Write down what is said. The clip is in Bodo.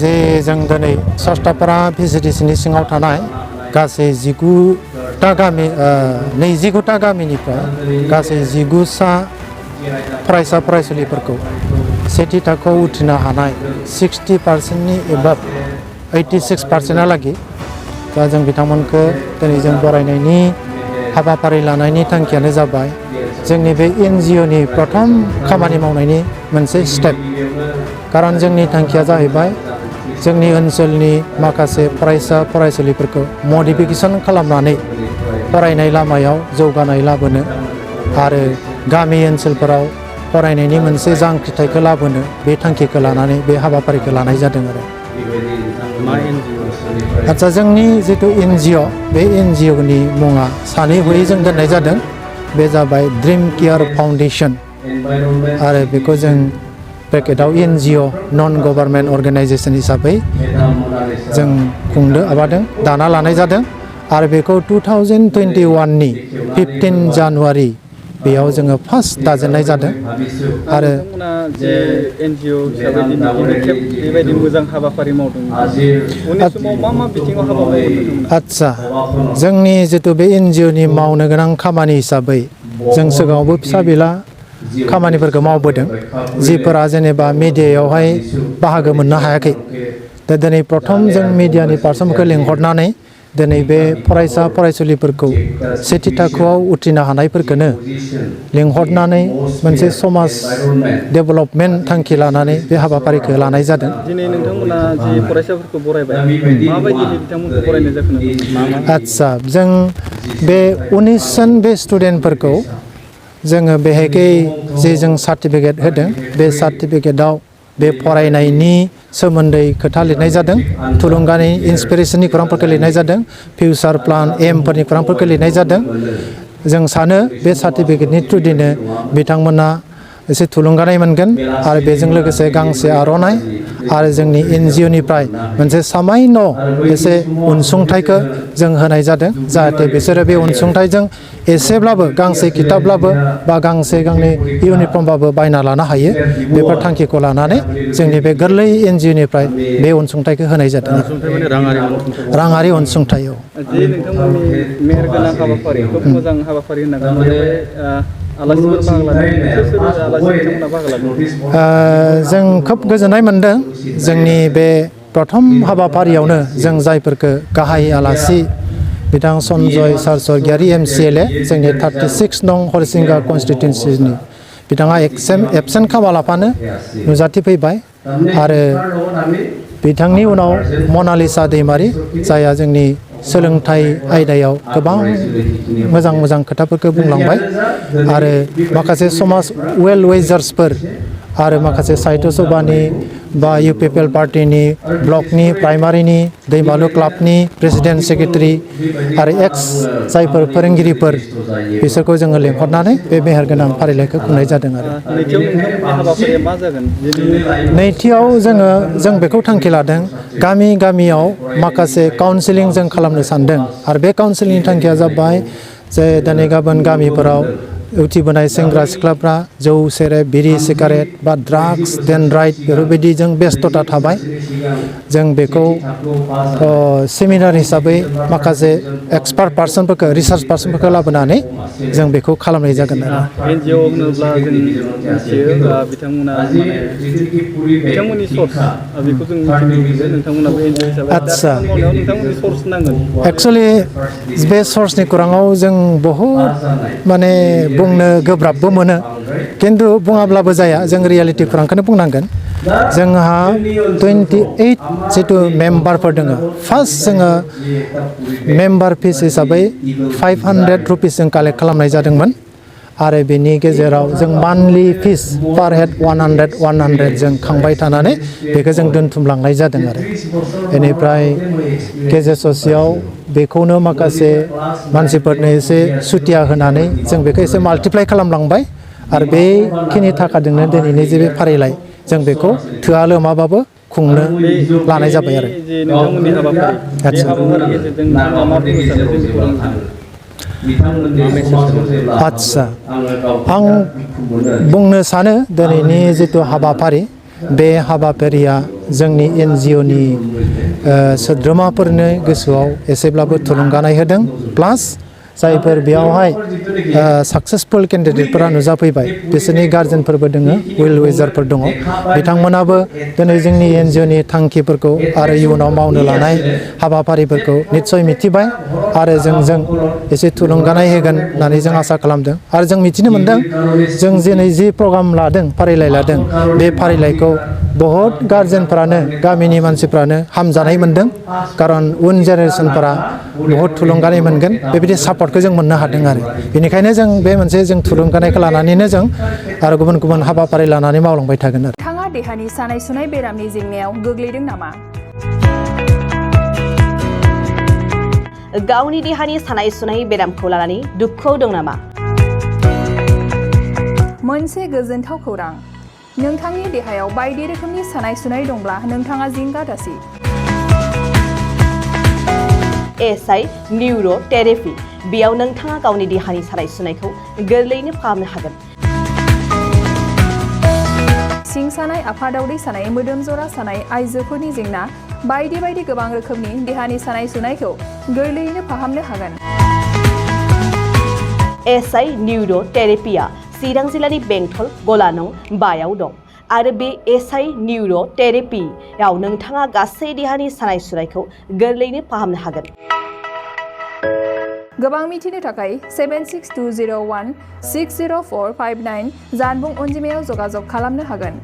जे जों दिनै सस्तापारा भिसिडिसिनि सिङाव थानाय गासै 19टा गामि 29टा गामिनिफ्राय गासै 19सा फरायसा फरायसुलिफोरखौ सेथि थाखोआव उथ्रिनो हानाय 60%नि एबाब 86%हालागै दा जों बिथांमोनखौ दिनै जों बरायनायनि हाबाफारि लानायनि थांखियानो जाबाय जोंनि बे एनजिअनि प्रथम खामानि मावनायनि मोनसे स्टेप। खारन जोंनि थांखिया जाहैबाय जोंनि ओनसोलनि माखासे फरायसा फरायसुलिफोरखौ मडिफिकेसन खालामनानै फरायनाय लामायाव जौगानाय लाबोनो आरो गामि ओनसोलफोराव फरायनायनि मोनसे जांख्रिथायखौ लाबोनो बे थांखिखौ लानानै बे हाबाफारिखौ लानाय जादों आरो। आच्चा जोंनि जितु एनजिअ बे एनजिअनि मुङा सानै हयै जों दोननाय जादों। बे जाबाय ड्रिम केयार फाउन्डेसन आरो बेखौ जों ब्रेकेटआव एनजिअ नन गभर्नमेन्ट अर्गेनाइजेसन हिसाबै जों खुंनो आबादों दाना लानाय जादों आरो बेखौ 2021नि 15 जानुवारि बेयाव जोङो फार्स्ट दाजेननाय जादों आरो जे एनजिअ हिसाबै दिनै खेब बेबायदि मोजां हाबाफारि मावदों उननि समाव मा बिथिङाव हाबा मावदों? आच्चा जोंनि जितु बे एनजिअनि मावनो गोनां खामानि हिसाबै जों सिगाङावबो फिसा बिला खामानिफोरखौ मावबोदों जिफोरा जेनेबा मिडियायावहाय बाहागो मोननो हायाखै। दा दिनै प्रथम जों मिडियानि पार्सनफोरखौ लिंहरनानै दिनै बे फरायसा फरायसुलिफोरखौ सेथि थाखोआव उथ्रिनो हानायफोरखौनो लिंहरनानै मोनसे समाज डेभेलपमेन्ट थांखि लानानै बे हाबाफारिखौ लानाय जादों। दिनै नोंथांमोना जि फरायसाफोरखौ बरायबाय माबायदि बिथांमोनखौ बरायनाय जाखो? आच्चा जों बे 19 जन बे स्टुडेन्टफोरखौ जोङो बेहायखै जे जों सार्टिफिकेट होदों बे सार्टिफिकेटआव बे फरायनायनि सोमोन्दै खोथा लिरनाय जादों, थुलुंगानि इन्सपिरेसननि खौरांफोरखौ लिरनाय जादों, फिउचार प्लान एमफोरनि खौरांफोरखौ लिरनाय जादों। जों सानो बे सार्टिफिकेटनि थ्रुदिनो बिथांमोना एसे थुलुंगानाय मोनगोन आरो बेजों लोगोसे गांसे आर'नाइ आरो जोंनि एनजिअनिफ्राय मोनसे सामायन' एसे अनसुंथाइखौ जों होनाय जादों जाहाथे बिसोरो बे अनसुंथाइजों एसेब्लाबो गांसे किताबब्लाबो बा गांसे गांनै इउनिफर्मबाबो बायना लानो हायो। बेफोर थांखिखौ लानानै जोंनि बे गोरलै एनजिअनिफ्राय बे अनसुंथाइखौ होनाय जादों। राङारि अनसुंथाइ। जे नोंथांमोननि मेहेरगोनां हाबाफारि खोब मोजां हाबाफारि होननांगोन। जों खोब गोजोननाय मोनदों जोंनि बे प्रथम हाबाफारियावनो जों जायफोरखौ गाहाय आलासि बिथां सन्जय सरगियारि MCLA जोंनि 36 नं हरिसिंगा कनस्टिटुएन्सिनि बिथाङा एबसेन्ट खालामालाफानो नुजाथिफैबाय आरो बिथांनि उनाव मनालिसा दैमारि जायहा जोंनि सोलोंथाइ आयदायाव गोबां मोजां मोजां खोथाफोरखौ बुंलांबाय आरो माखासे समाज वेल विजार्सफोर आरो माखासे साहित्य सभानि बा UPPL पार्टिनि ब्लकनि प्राइमारिनि दैमालु क्लाबनि प्रेसिडेन्ट सेक्रेटारि आरो एक्स जायफोर फोरोंगिरिफोर बिसोरखौ जोङो लेंहरनानै बे मेहेरगोनां फारिलाइखौ खुंनाय जादों आरो नैथियाव जों बेखौ थांखि लादों गामि गामियाव माखासे काउन्सिलिं जों खालामनो सानदों आरो बे काउन्सिलिंनि थांखिया जाबाय जे दिनै गाबोन गामिफोराव उथिबोनाय सेंग्रा सिख्लाफ्रा जौ सेरेब बिरि सिगारेट बा ड्राग्स डेनड्राइट बेफोरबायदिजों बेस्थ'ता थाबाय। जों बेखौ सेमिनार हिसाबै माखासे एक्सपार्ट पार्सनफोरखौ रिसार्च पार्सनफोरखौ लाबोनानै जों बेखौ खालामनाय जागोन आरो। एनजिअ होनोब्ला जों मिथियो बिथांमोननि सर्स बेखौ जों मिथिनो नोंथांमोनाबो एनजिअ हिसाबै आच्चा नोंथांमोननि सर्स नांगोन। एक्सुवेलि बे सर्सनि खौराङाव जों बहुद माने बुंनो गोब्राबबो मोनो खिन्थु बुङाब्लाबो जाया जों रियेलिटि खौरांखौनो बुंनांगोन। जोंहा 28 जिथु मेम्बारफोर दङ फार्स्ट जोङो मेम्बार फिस हिसाबै 500 रुपिस जों कालेक्ट खालामनाय जादोंमोन आरो बेनि गेजेराव जों मान्थलि फिस पार हेड 100 जों खांबाय थानानै बेखौ जों दोनथुमलांनाय जादों आरो बेनिफ्राय गेजेर ससेयाव बेखौनो माखासे मानसिफोरनो एसे सुतिया होनानै जों बेखौ एसे माल्टिप्लाइ खालामलांबाय आरो बेखिनि थाखाजोंनो दिनैनि जे बे फारिलाइ जों बेखौ थोआ लोमाबाबो खुंनो लानाय जाबाय आरो। आच्चा आं बुंनो सानो दिनैनि जिथु हाबाफारि बे हाबाफारिया जोंनि NGO-नि सोद्रोमाफोरनो गोसोआव एसेब्लाबो थुलुंगानाय होदों प्लास जायफोर बेयावहाय साक्सेसफुल केन्डिडेटफोरा नुजाफैबाय बिसोरनि गार्जेनफोरबो दोङो वेल विजारफोर दङ बिथांमोनाबो दिनै जोंनि NGO-नि थांखिफोरखौ आरो इयुनाव मावनो लानाय हाबाफारिफोरखौ निस्सय मिथिबाय आरो जों एसे थुलुंगानाय होगोन होननानै जों आसा खालामदों आरो जों मिथिनो मोनदों जों दिनै जि प्रग्राम लादों फारिलाइ लादों बे फारिलाइखौ बहुत गार्जेनफोरानो गामिनि मानसिफ्रानो हामजानाय मोनदों खारन उन जेनेरेसनफोरा बहुत थुलुंगानाय मोनगोन बेबायदि सापर्टखौ जों मोननो हादों आरो बेनिखायनो जों बे मोनसे जों थुलुंगानायखौ लानानैनो जों आरो गुबुन गुबुन हाबाफारि लानानै मावलांबाय थागोन आरो नोंथाङा देहानि सानाय सुनाय बेरामनि जेंनायाव गोग्लैदों नामा? गावनि देहानि सानाय सुनाय बेरामखौ लानानै दुखुआव दं नामा? मोनसे गोजोनथाव खौरां नोंथांनि देहायाव बायदि रोखोमनि सानाय सुनाय दंब्ला नोंथाङा जिंगा दासि SI निउर' थेरापि बेयाव नोंथाङा गावनि देहानि सानाय सुनायखौ गोरलैयैनो फाहामनो हागोन। सिं सानाय आफादावदै सानाय मोदोम जरा सानाय आइजोफोरनि जेंना बायदि बायदि गोबां रोखोमनि देहानि सानाय सुनायखौ गोरलैयैनो फाहामनो हागोन। SI निउर' थेरापिया चिरां जिल्लानि बेंटल गलानं बायाव दं आरो बे SI निउर' थेरापियाव नोंथाङा गासै देहानि सानाय सुनायखौ गोरलैयैनो फाहामनो हागोन। गोबां मिथिनो थाखाय 7620160459 जानबुं अनजिमायाव जगाजग खालामनो हागोन।